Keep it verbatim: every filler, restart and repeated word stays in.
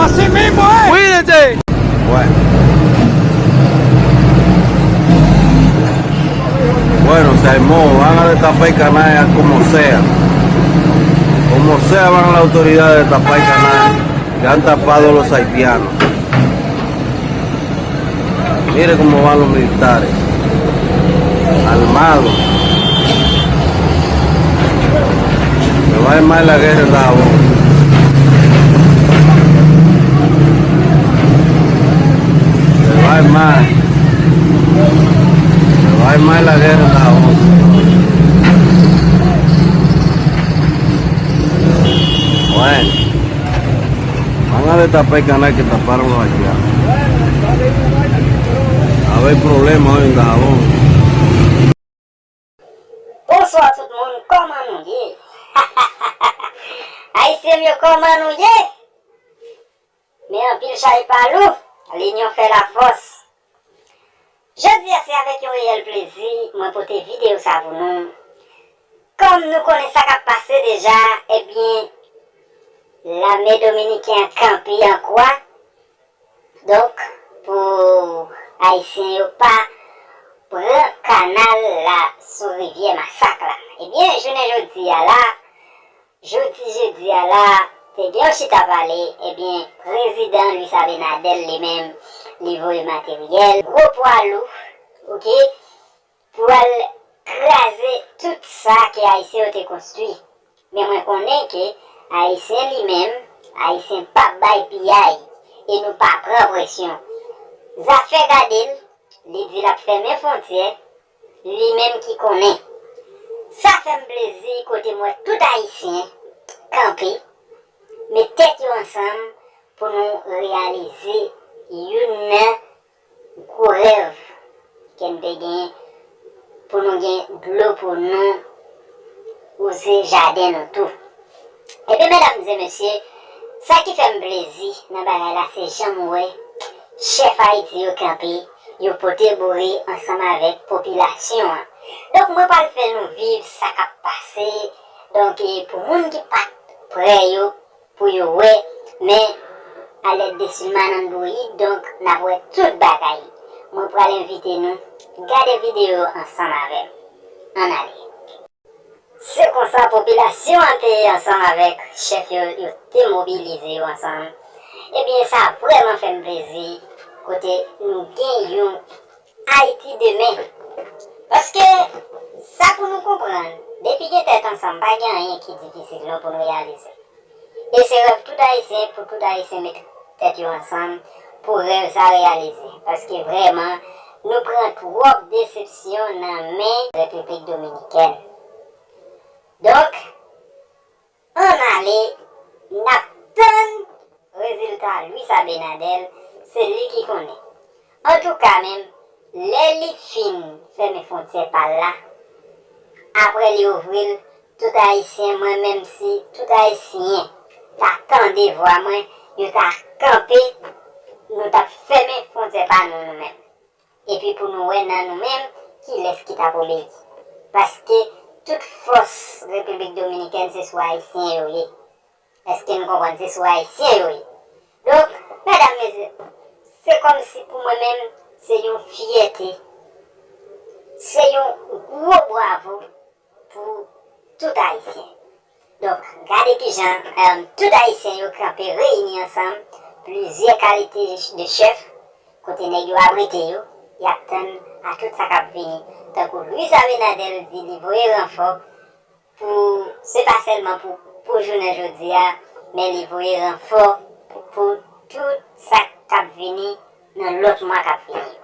Así mismo es. Cuídense. Bueno. Bueno, se armó. Van a destapar el canal como sea. Como sea, van las autoridades a destapar el canal. Que han tapado los haitianos. Mire cómo van los militares. Armados. Se va a armar la guerra en Dajabón. Se va a armar. Se va a armar la guerra en Dajabón. Bueno. Van a destapar el canal que taparon los haitianos. Va a haber problema hoy en Dajabón. Bonswa tout moun, kòman nou ye? Ayisyen m yo, kòman nou ye? Men anpil chay pa lou, linyon fè lafòs. Jodi a se avèk yon reyèl plezi mwen pote videyo sa pou nou. Kòm nou konnen sa k ap pase deja, ebyen, lame dominiken an kanpe an kwa. Donk, pou Ayisyen yo pa pran kanal la sou rivyè Masak la. Ebyen, jounen jodi a la, jodi jedi a la, te gen yon chita pale, ebyen, prezidan Luis Abinader li menm, li voye materyèl, gwo pwa lou, oke, pou al kraze tout sa ke Ayisyen yo te konstwi. Men mwen konnen ke Ayisyen li menm, Ayisyen p ap bay piyay e nou pa pran presyon. Zafè gade l, li di l ap fèmen fwontyè, li menm ki konnen. Sa fè m plezi kote m wè tout Ayisyen kanpe, met tèt yo ansanm pou nou reyalize youn nan gwo rèv ke n te gen, pou nou gen dlo pou nou wouze jaden nou tou. Ebyen, medam e mesye, sa ki fè m plezi nan bagay la, se jan m wè chèf Ayiti yo kanpe, yo pote boure ansanm avèk popilasyon an. Donk, mwen pral fè nou viv sa k ap pase. Donk, e, pou moun ki pa t prè yo, pou yo wè, men alèd de silman andwoyid, donk n ap wè tout bagay. Mwen pral envite nou gade videyo ansanm avè m. Ann ale. Se konsa popilasyon an te ansanm avèk chèf yo, yo te mobilize yo ansanm. Ebyen, sa vrèman fè m plezi kote nou gen yon Ayiti demen. Paske, sa pou nou konprann, depi gen tèt ansanm, pa gen anyen ki difisil non pou nou reyalize. E se rèv tout Ayisyen, pou tout Ayisyen met tèt yo ansanm, pou rèv sa reyalize. Paske vrèman, nou pran twòp desepsyon nan men Repiblik Dominikèn. Donk, ann ale, n ap tann rezilta Luis Abinader, se li ki konnen. Antouka, menm, lè li fin fèmen fwontyè pa l la, apre li ouvri l, tout Ayisyen, mwen menm si tout Ayisyen ta tande vwa mwen, yo ta kanpe, nou t ap fèmen fwontyè pa nou, nou menm. Epi pou nou wè nan nou menm, kilès ki t ap obeyi. Paske tout fòs Repiblik Dominikèn se sou Ayisyen yo ye. Èske nou konprann? Se sou Ayisyen yo ye. Donk, medam, mesye, se kòmsi pou mwen menm, se yon fyète. Se yon gwo bwavo pou tout Ayisyen. Donk, gade kijan, em, tout Ayisyen yo kanpe reyini ansanm, plizyè kalite de chèf, kote nèg yo abrite yo, y ap tann a tout sa k ap vini. Tankou Luis Abinader di li voye ranfò, pou, se pa sèlman pou, pou jounen jodi a, men li voye ranfò pou tout sa k ap vini nan lòt mwa k ap vini yo.